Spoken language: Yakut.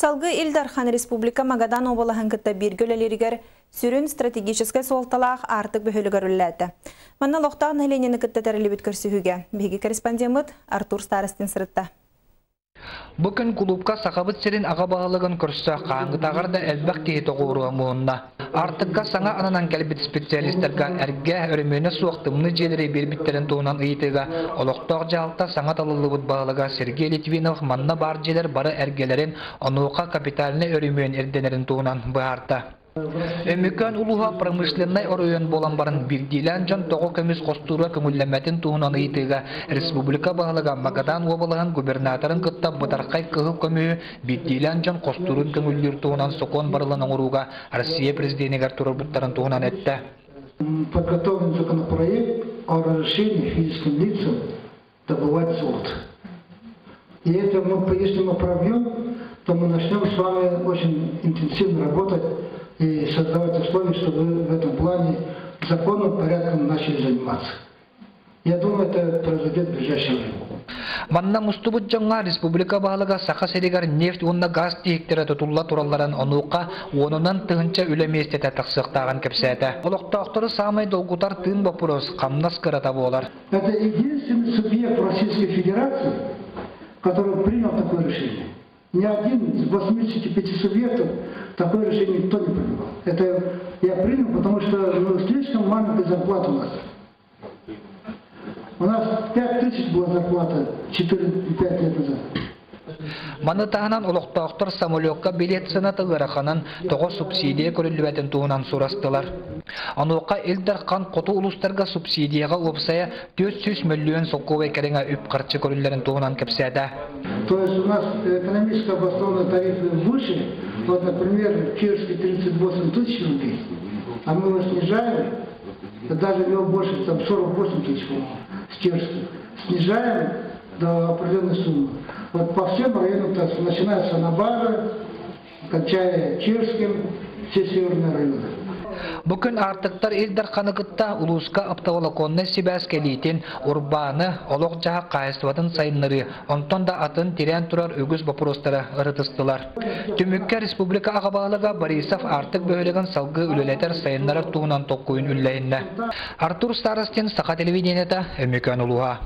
Салгыы Ил Дархан республика Магадан уобалаһын кытта бииргэ үлэлииригэр сүрүн стратегическай суолталаах Аартык бөһүөлэгэр үлэлээтэ. Манна олохтоох нэһилиэнньэни кытта тэриллибит көрсүһүүгэ биһиги корреспондеммыт Артур Старостин сырытта. Бу күн кулуупка Сахабыт сирин аҕа баһылыгын көрсө хаһааҥҥытааҕар да элбэх киһи тоҕуоруһа муһунна. Аартыкка саҥа ананан кэлбит специалистарга эргэ, өрөмүөнэ суох тымныы дьиэлэри биэрбиттэрин туһунан ыйытыыга олохтоох дьаһалта саҥа талыллыбыт баһылыга Сергей Литвинов манна баар дьиэлэр бары эргэлэрин, онуоха капитальнай өрөмүөн ирдэнэрин туһунан быһаарда. Өймөкөөн улууһа промышленнай оройуон буолан баран биирдиилээн дьон тоҕо көмүс хостуура көҥүллэммэтин туһунан ыйытыыга республика баһылыга Магадан уобалаһын губернаторын кытта бытархай кыһыл көмүһү биирдиилээн дьон хостуурун көҥүллүүр туһунан сокуон барылын оҥорууга Россия президенигэр туруорбуттарын туһунан эттэ. Подготовлен законопроект о разрешении физическим лицам добывать золото. И это мы, если мы пробьем, то мы начнем с вами очень интенсивно работать и создавать условия, чтобы в этом плане законным порядком начали заниматься. Я думаю, это произойдет в ближайшее время. Манна мустубут дьоҥҥо республика баһылыга Саха сиригэр нефть уонна газ тиһиктэрэ тутулла туралларын онуоха уонунан тыһыынча үлэ миэстэтэ тахсыахтааҕын кэпсээтэ. Олохтоохтору саамай долгутар тыын боппуруос хамнас кырата буолар. Это единственный субъект Российской Федерации, который принял такое решение. Ни один из 85 субъектов такое решение никто не принимал. Это я принял, потому что ну, слишком маленькая зарплата у нас. У нас 5 тысяч была зарплата 4-5 лет назад. Маны таһынан олохтоохтор самолекка билет сыаната ыараханын, тоҕо субсидия көрүллүбэтин туһунан сурастылар. Онуоха Ил Дархан хоту улуустарга субсидияҕа уопсайа 400 мөллүөн солкуобай кэриҥэ үп-харчы көрүллэрин туһунан кэпсээтэ. То есть у нас экономически обоснованные тарифы выше. Вот, например, Кировский 38 тысяч рублей, а мы его снижаем, даже у него больше, там 48 тысяч, по-моему, с Терским. Снижаем до определенной суммы. Вот по всем районам, то есть, начиная с Анабара, кончая Черским, все северные районы. Бу күн аартыктар Ил Дарханы кытта улууска оптоволоконнай сибээс кэлиитин, урбааны, олох-дьаһах хаһаайыстыбатын сайыннарыы, онтон да атын тирээн турар үгүс боппуруостары ырытыстылар. Түмүккэ республика аҕа баһылыга Борисов Аартык бөһүөлэгин салгыы үлэлэтэр, сайыннарар туһунан толкуйун үллэһиннэ. Артур Старостин, Саха телевидениета, Өймөкөөн улууһа.